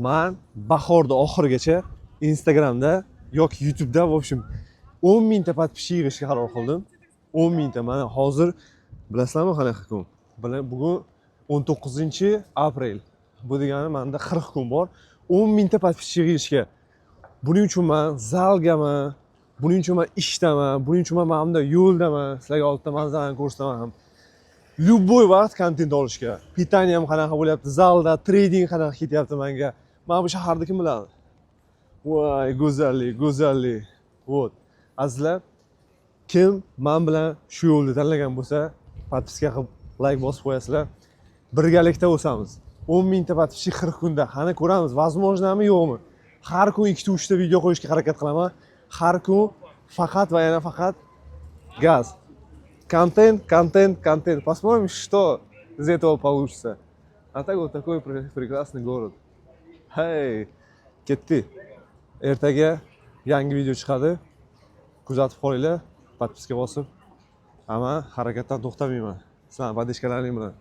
Man bahorda oxirigacha Instagramda yoki YouTube'da, в общем, 10 mingta подписчик yig'ishga qaror qildim. 10 mingta. Mana hozir bilasizlarmi qanaqa kun? Bugun 19 aprel. Bu degani manda 40 kun bor. 10 mingta подписчик yig'ishga. Buning uchun man zalgaman, buning uchun man ishdaman, buning uchun man mana bunda yo'ldaman, sizlarga oldinda manzarani ko'rsataman ham. Любой vaqt kontent olishga. Питание ham qanaqa bo'lyapti, zalda trading qanaqa ketyapti menga. Mana bu shaharda kim biladi? Voy, go'zallik, go'zallik. Вот. Azizlar, kim man bilan shu yo'lni tanlagan bo'lsa, подписка qilib, layk bosib qo'yasizlar. Birgalikda o'samiz. 10 mingta подписчик 40 kunda. Qani ko'ramiz, возможно mi, yo'qmi? Har kun 2 ta 3 ta video qo'yishga harakat qilaman. Har kun faqat va yana faqat gaz. Контент, контент, контент. Посмотрим, что из этого получится. А так вот такой прекрасный город. Hey, ketdi. Ertaga yangi video chiqadi. Kuzatib qolinglar, подписка bosib. Ammo harakatdan to'xtamayman. Sizlarni поддержка laring bilan.